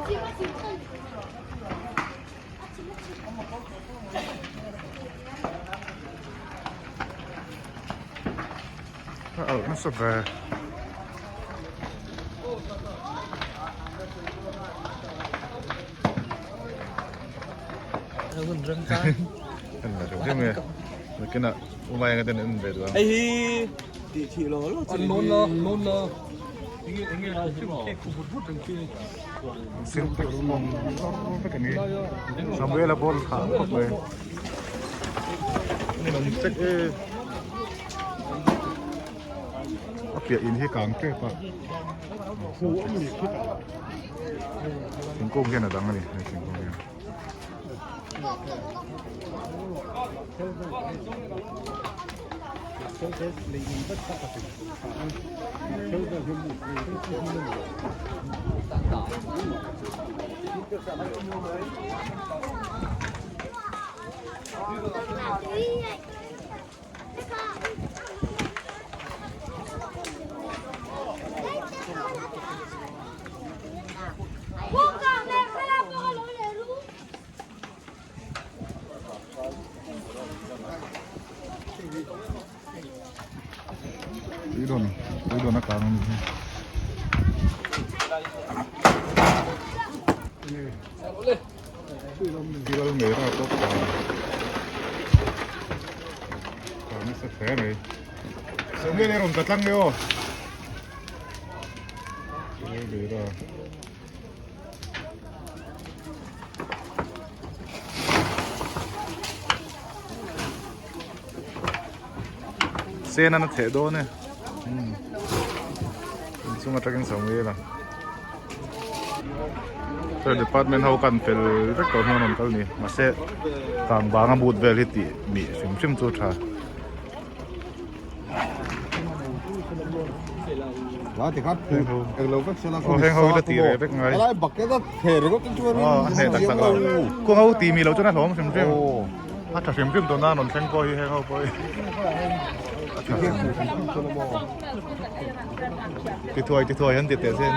A alh nasa ve. Hei hi tih thih lo lo chi non lo non lo enge enge Sintex awm vek ani Samuela ball kha khawp mai ninawm sek e a piah in hi kang tep a thingkung hian a dang ani he thingkung hian. Tui dawn tui dawn a kang a ni hi. Tiral ngei ra pawh kang kang nasa hle mai. Sawmlian e rawn tla tlang mai aw. Tiral ngei ra. Sen an a theh dawn e inchung atangin Samuel a Fire department ho kan fel vek tawh hnuan rawn kal ni mahse kang vanga but vel hi tih mih hrim hrim chu a tha. La ti khat phu eng lo vek sela Aw heng ho hi la ti reh vek ngai. Helai bucket a the ringawt te chuan Aw a hneh tak tak lo. Kawng ho ti mi lo chuan a hlawm hrim hrim. A tha hrim hrim tawh na rawn thleng pawh hi heng ho pawh hi. A tha hrim hrim. Ti thuai ti thuai an ti teh zen.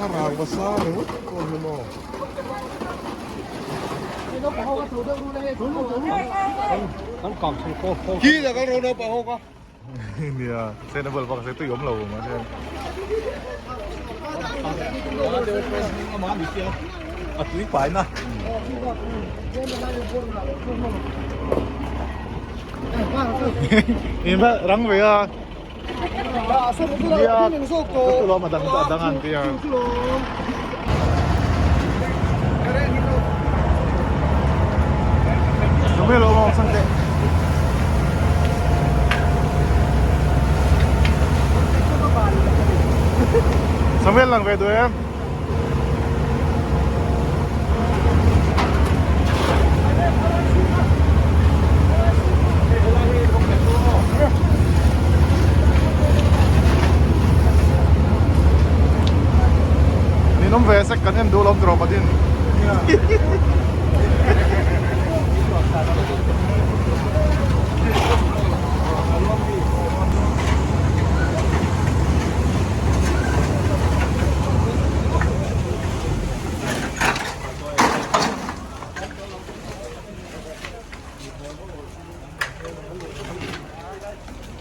A rang va sa ringawt pawh hi maw. Khi là kan ro naupang ho kha. Nia, sen a bal bak se tui awm lo awm a hian. A tui pai na. In va rang ve a. Nia, ka tulawm a dang a dang an tia. Samuel awm awm sang teh. Samuel lang ve duh em? Ninawm ve sek kan en duh lawm tawh Madin.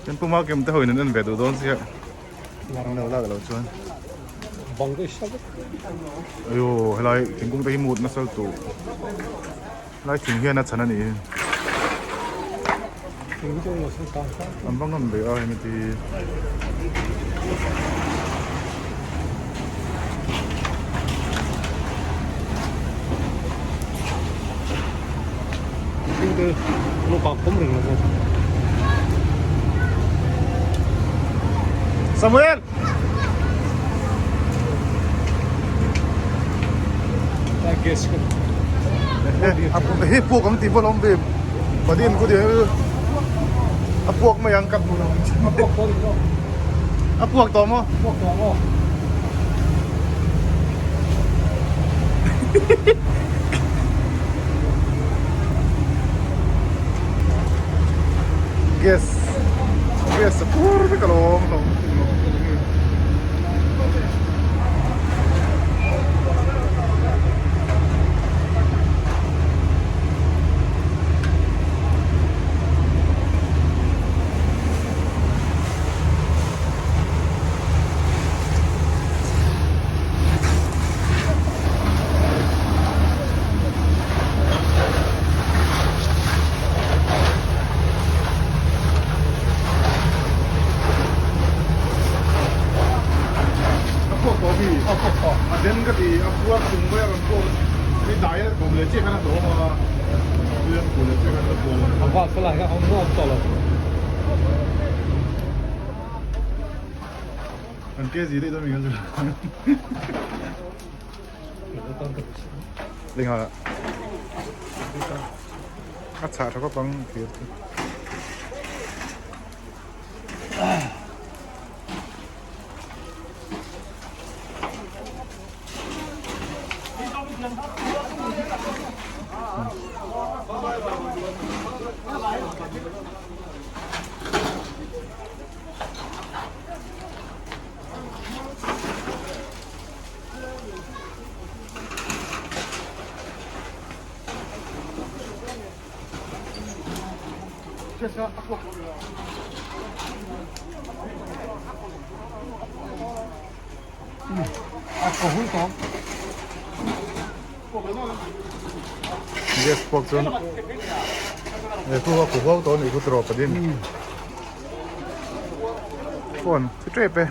Tin puma kem te ho in an en ve duh dawn sia ang lo lak lo chuan ayo helai thingkung te hi mut nasa lutuk helai thing hian a chhan a nih hi an va ngam ve a hemi te hi. Samuel! Hi puak ang tih pawh a awm ve Badin ku tih a puak mai ang ka hmu lo a puak tawh maw? Puak tawh maw? Gas gas a pur vek alawm hlawm A phuak tawh mi? A phuak tawh. A den ka ti, a phuak chung mai a rawn pawh mi dai a kawm leh chiah khan a hlawm a, tui an kuh leh chiah khan a kual a. A vak lai kha a awm nuam tawh lo. An ke zi daih dawn mi kan zir. Lengah a chhah tha khawp ang thir chu. Gas pawk chuan he khu a khu huau tawh a nih khu tiraw padin phone thi tep e.